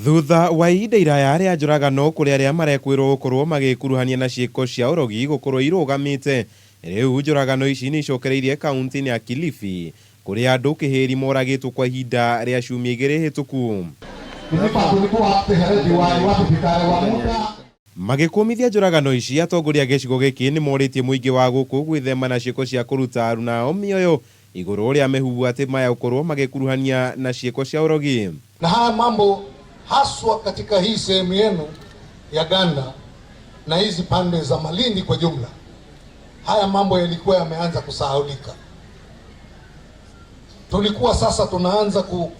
Thutha wa ihinda iraya rĩa njũragano kũrĩ arĩa marekwĩrwo gũkorwo magĩkuruhania na ciĩko cia ũrogi gũkorwo irũgamĩte, rĩu njũragano ici nĩ icokereirie kaunti-inĩ ya Kilifi kũrĩa andũ kĩhĩri moragĩtwo kwa ihinda rĩa ciumia igĩrĩ hĩtũku. Magĩkũmithia njũragano ici, atongoria a gĩcigo gĩkĩ nĩ morĩtie mũingĩ wa gũkũ gwĩthema na ciĩko cia kũruta aruna ao mĩoyo igũrũ rĩa mĩhuhu atĩ maya gũkorwo magĩkuruhania na ciĩko cia ũrogi. Na haya mambo haswa katika hii sehemu yenu ya Ganda na hizi pande za Malindi kwa jumla, haya mambo yalikuwa yameanza kusahaulika. Tulikuwa sasa tunaanza ku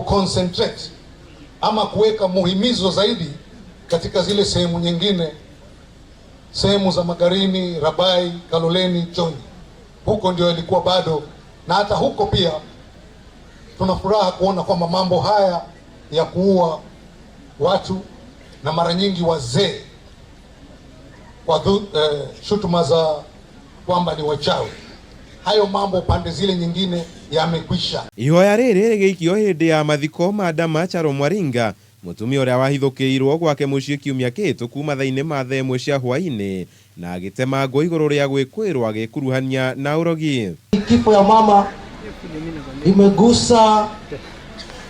concentrate ama kuweka muhimizo zaidi katika zile sehemu nyingine, sehemu za Magarini, Rabai, Kaloleni, Chonyi, huko ndio yalikuwa bado, na hata huko pia tuna furaha kuona kwamba mambo haya ya kuua watu na mara nyingi wazee kwa shutuma za kwamba ni wachawi, hayo mambo pande zile nyingine yamekwisha. Ihoya rĩrĩ rĩgĩikio hĩndĩ ya mathiko ma Dama Charo Mwaringa, mũtumia ũrĩa wahithũkĩirwo gwake mũciĩ kiumia kĩhĩtũku mathaa-inĩ ma thaa ĩmwe cia hwaĩ-inĩ na agĩtemangwo igũrũ rĩa gwĩkwĩrwo agĩkuruhania na ũrogi. Kifo ya mama imegusa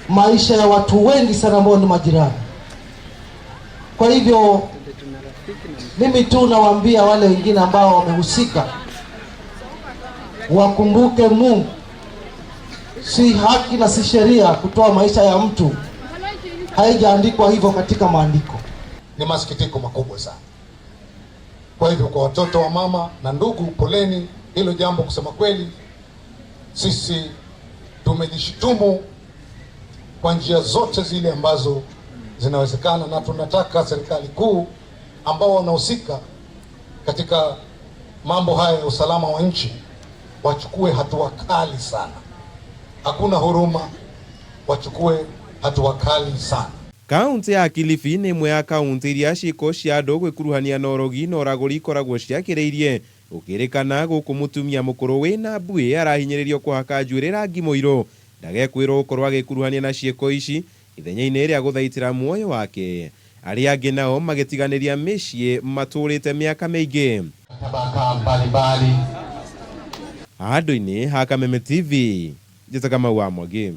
maisha ya watu wengi sana ambao ni majirani. Kwa hivyo mimi tu nawaambia wale wengine ambao wamehusika wakumbuke Mungu. Si haki na si sheria kutoa maisha ya mtu, haijaandikwa hivyo katika maandiko. Ni masikitiko makubwa sana. Kwa hivyo kwa watoto wa mama na ndugu, poleni. Hilo jambo kusema kweli, sisi tumejishtumu kwa njia zote zile ambazo zinawezekana, na tunataka serikali kuu ambao wanahusika katika mambo haya ya usalama wa nchi wachukue hatua kali sana. Hakuna huruma, wachukue hatua kali sana. Kaunti ya Kilifi nĩ ĩmwe ya kaunti iria ciĩko cia andũ gwĩkuruhania na ũrogi na ũragũri ikoragwo ciakĩrĩirie, gũkĩrĩkana gũkũ mũtumia mũkũrũ wĩna mbuĩ arahinyĩrĩrio kũhaka njuĩrĩ rangi mũirũ ndagekwĩrwo gũkorwo agĩkuruhania na ciĩko ici ithenya-inĩ rĩa gũthaitĩra muoyo wake. Arĩa angĩ nao magĩtiganĩria mĩciĩ matũrĩte mĩaka mĩingĩ. Tabaka mbalimbali. Handũ-inĩ ha Kameme TV, njĩtaga Kamau wa Mwangi.